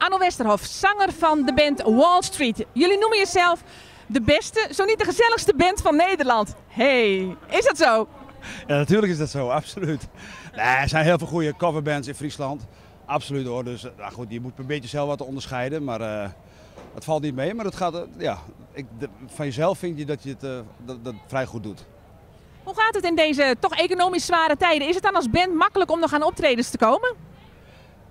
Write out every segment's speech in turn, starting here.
Anno Westerhof, zanger van de band Wall Street. Jullie noemen jezelf de beste, zo niet de gezelligste band van Nederland. Hey, is dat zo? Ja, natuurlijk is dat zo, absoluut. Nee, er zijn heel veel goede coverbands in Friesland. Absoluut hoor. Dus nou goed, je moet een beetje zelf wat te onderscheiden, maar het valt niet mee. Maar dat gaat, ja, van jezelf vind je dat je het dat vrij goed doet. Hoe gaat het in deze toch economisch zware tijden? Is het dan als band makkelijk om nog aan optredens te komen?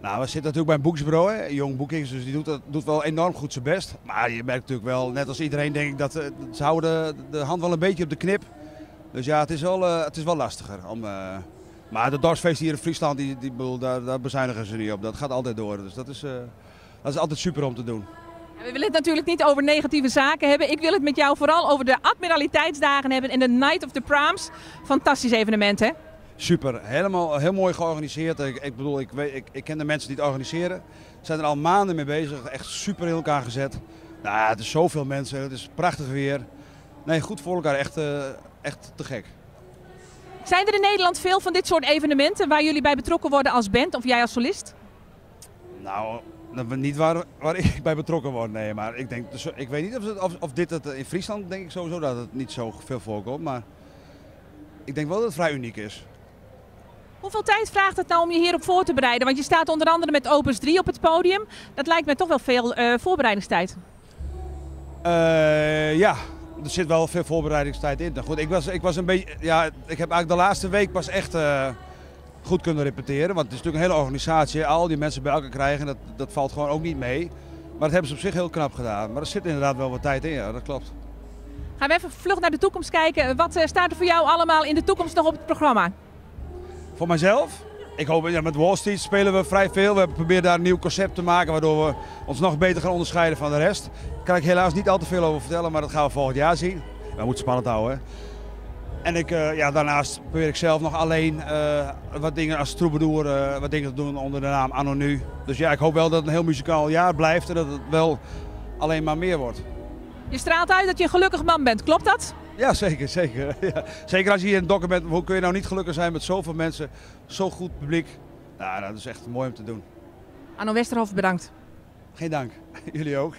Nou, we zitten natuurlijk bij een boekingsbureau, hè, Young Bookings, dus die doet wel enorm goed zijn best. Maar je merkt natuurlijk wel, net als iedereen denk ik, dat ze houden de hand wel een beetje op de knip. Dus ja, het is wel lastiger. Maar de dorpsfeesten hier in Friesland, daar bezuinigen ze niet op. Dat gaat altijd door, dus dat is altijd super om te doen. Ja, we willen het natuurlijk niet over negatieve zaken hebben. Ik wil het met jou vooral over de Admiraliteitsdagen hebben en de Night of the Proms. Fantastisch evenement, hè? Super, helemaal heel mooi georganiseerd. Ik ken de mensen die het organiseren. Ze zijn er al maanden mee bezig, echt super in elkaar gezet. Nou, het is zoveel mensen, het is prachtig weer. Nee, goed voor elkaar, echt te gek. Zijn er in Nederland veel van dit soort evenementen waar jullie bij betrokken worden als band of jij als solist? Nou, niet waar ik bij betrokken word, nee. Maar ik denk, dus, ik weet niet of, het, of, of dit het, in Friesland denk ik sowieso dat het niet zo veel voorkomt. Maar ik denk wel dat het vrij uniek is. Hoeveel tijd vraagt het nou om je hierop voor te bereiden? Want je staat onder andere met Opus 3 op het podium. Dat lijkt me toch wel veel voorbereidingstijd. Ja, er zit wel veel voorbereidingstijd in. Nou goed, ik was, ik was een beetje, ja, ik heb eigenlijk de laatste week pas echt goed kunnen repeteren. Want het is natuurlijk een hele organisatie. Al die mensen bij elkaar krijgen, dat valt gewoon ook niet mee. Maar dat hebben ze op zich heel knap gedaan. Maar er zit inderdaad wel wat tijd in, ja, dat klopt. Gaan we even vlug naar de toekomst kijken. Wat staat er voor jou allemaal in de toekomst nog op het programma? Voor mijzelf? Ik hoop, ja, met Wall Street spelen we vrij veel. We proberen daar een nieuw concept te maken waardoor we ons nog beter gaan onderscheiden van de rest. Daar kan ik helaas niet al te veel over vertellen, maar dat gaan we volgend jaar zien. We moeten het spannend houden, hè. En daarnaast probeer ik zelf nog alleen wat dingen als troubadour wat dingen te doen onder de naam Anno Nu. Dus ik hoop wel dat het een heel muzikaal jaar blijft en dat het wel alleen maar meer wordt. Je straalt uit dat je een gelukkig man bent, klopt dat? Ja, zeker, zeker. Ja. Zeker als je hier in Dokkum bent, hoe kun je nou niet gelukkig zijn met zoveel mensen, zo goed publiek. Nou, dat is echt mooi om te doen. Anno Westerhof, bedankt. Geen dank. Jullie ook.